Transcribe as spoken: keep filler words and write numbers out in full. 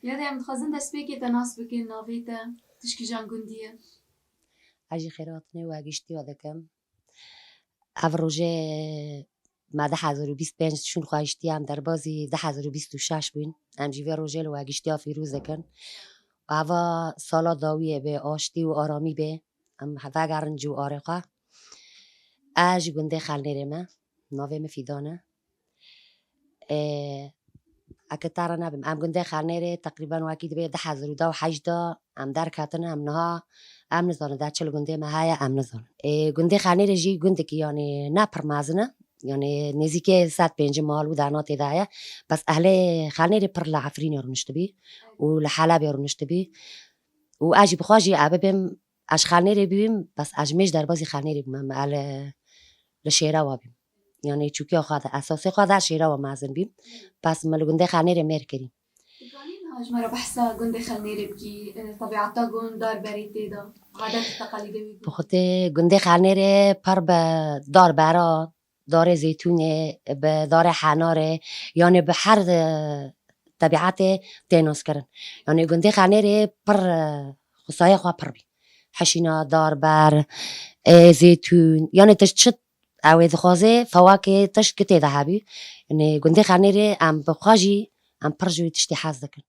Ya de em dixwazin destpêkê te nas bikin, navê te, tu ji kîjan gundî ye? Ez jî xêrhatinê we giştî we dikim. Ev rojê me du hezar û bîst û pênc şûn xwe hiştiye, em derbazî du hezar û bîst û şeş bûn. Em jî vê rojê li we giştiya fîrûz dikin. Ava sala dawiyê be, aştî û aramî be. Em vegerin cû arê xwe. Ez ji gundê Xelnêrê me. Navê min Fîdan e. Ê, eke te re nebim, em gundê Xelnêrê teqrîben wekî dibe du hezar û deh û heşt de em derketin, em niha, em nizanin de çi li gundê me heye, em nizanin. Ê, gundê Xelnêrê jî gundekî, yanî ne pir mezin e, yanî nêzîkê sed pêncî mal û dana tê de heye. Bes ehlê Xelnêrê pir li Efrînê rûniştibî û li Helebê rûniştibî. Û ez jî bi xwe jî ê bibêm, ez ji Xelnêrê bûyim, bes ez ji mêj derbazî Xelnêrê bûm, em, ez li, li Şêrewa bîm. Yanî çûkiya xwe de, esasê xwe de Şêrewa mezin bîm. Bes min li gundê Xelnêrê mêr kirî. Dikanî niha ji me re behsa gundê Xelnêrê bikî, e, tebiata gund, dar berê tê de, adet û teqalîdê wî gund? Bi xwe tê gundê Xelnêrê pir bi dar bera, darê zeytûnê, bi darê henarê, yanî bi her, e, tebiatê tê naskirin. Yanî gundê Xelnêrê pir, e, xwesayê xwe pir bî. Hişîna dar ber, e, zeytûn, yanî tişt çi ew ê dixwaze, fewakê tişt ki tê de hebî. Yanî gundê Xelnêrê em bi xwe jî, em pir ji wî tiştî hez dikin.